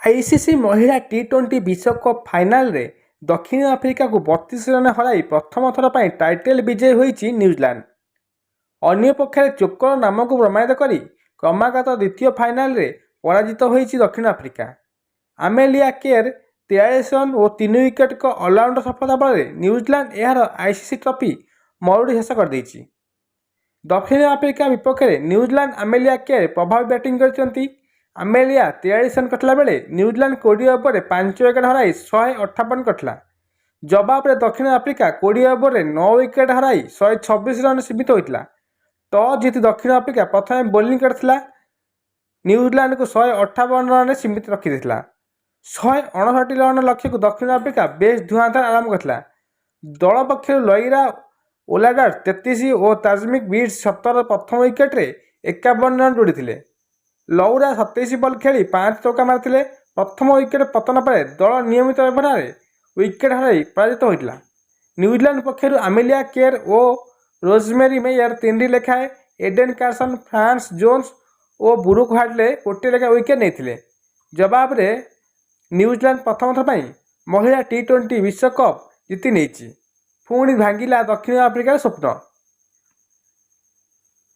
ICC ମହିଳା ଟି-20 ବିଶ୍ୱକପ୍ ଫାଇନାଲରେ ଦକ୍ଷିଣ ଆଫ୍ରିକାକୁ 32 ରନରେ ହରାଇ ପ୍ରଥମ ଥର ପାଇଁ ଟାଇଟଲ୍ ବିଜୟୀ ହୋଇଛି ନ୍ୟୁଜିଲାଣ୍ଡ। ଅନ୍ୟପକ୍ଷରେ ଚୋକର ନାମକୁ ପ୍ରମାଣିତ କରି କ୍ରମାଗତ ଦ୍ୱିତୀୟ ଫାଇନାଲରେ ପରାଜିତ ହୋଇଛି ଦକ୍ଷିଣ ଆଫ୍ରିକା। ଆମେଲିଆ କେର୍ 43 ରନ୍ ଓ 3 ୱିକେଟଙ୍କ ଅଲରାଉଣ୍ଡ ସଫଳତା ବଳରେ ନ୍ୟୁଜିଲାଣ୍ଡ ଏହାର ଆଇସିସି ଟ୍ରଫି ମରୁଡ଼ି ଶେଷ କରିଦେଇଛି। ଦକ୍ଷିଣ ଆଫ୍ରିକା ବିପକ୍ଷରେ ନ୍ୟୁଜିଲାଣ୍ଡ ଆମେଲିଆ କେର୍ ପ୍ରଭାବୀ ବ୍ୟାଟିଂ କରିଛନ୍ତି। ଆମେଲିଆ 43 ରନ୍ କରିଥିଲା ବେଳେ ନ୍ୟୁଜିଲାଣ୍ଡ 20 ଓଭରରେ 5 ୱିକେଟ୍ ହରାଇ 158 କରିଥିଲା। ଜବାବରେ ଦକ୍ଷିଣ ଆଫ୍ରିକା 20 ଓଭରରେ 9 ୱିକେଟ୍ ହରାଇ 126 ରନ୍ ସୀମିତ ହୋଇଥିଲା। ଟସ୍ ଜିତି ଦକ୍ଷିଣ ଆଫ୍ରିକା ପ୍ରଥମେ ବୋଲିଂ କରିଥିଲା। ନ୍ୟୁଜିଲାଣ୍ଡକୁ 158 ରନରେ ସୀମିତ ରଖିଦେଇଥିଲା। 159 ରନ୍ ଲକ୍ଷ୍ୟକୁ ଦକ୍ଷିଣ ଆଫ୍ରିକା ବେଶ୍ ଧୂଆଁଧାର ଆରମ୍ଭ କରିଥିଲା। ଦଳ ପକ୍ଷରୁ ଲୌରା ଓଲାଣ୍ଡର 33 ଓ ତାଜମିନ୍ ବ୍ରିଟ୍ସ 17 ପ୍ରଥମ ୱିକେଟରେ 51 ରନ୍ ଯୋଡ଼ିଥିଲେ। ଲୌରା 27 ବଲ୍ ଖେଳି 5 ଚୌକା ମାରିଥିଲେ। ପ୍ରଥମ ୱିକେଟ୍ ପତନ ପରେ ଦଳ ନିୟମିତ ବ୍ୟବଧାନରେ ୱିକେଟ୍ ହରାଇ ପରାଜିତ ହୋଇଥିଲା। ନ୍ୟୁଜିଲାଣ୍ଡ ପକ୍ଷରୁ ଆମିଲିଆ କେର୍ ଓ ରୋଜମେରୀ ମେୟର ତିନିଟି ଲେଖାଏଁ, ଏଡେନ୍ କାର୍ସନ, ଫ୍ରାନ୍ସ ଜୋନ୍ସ ଓ ବ୍ରୁକ୍ ହାଡଲେ ଗୋଟିଏ ଲେଖାଏଁ ୱିକେଟ୍ ନେଇଥିଲେ। ଜବାବରେ ନ୍ୟୁଜିଲାଣ୍ଡ ପ୍ରଥମ ଥର ପାଇଁ ମହିଳା ଟି-20 ବିଶ୍ୱକପ୍ ଜିତି ନେଇଛି। ପୁଣି ଭାଙ୍ଗିଲା ଦକ୍ଷିଣ ଆଫ୍ରିକାର ସ୍ୱପ୍ନ।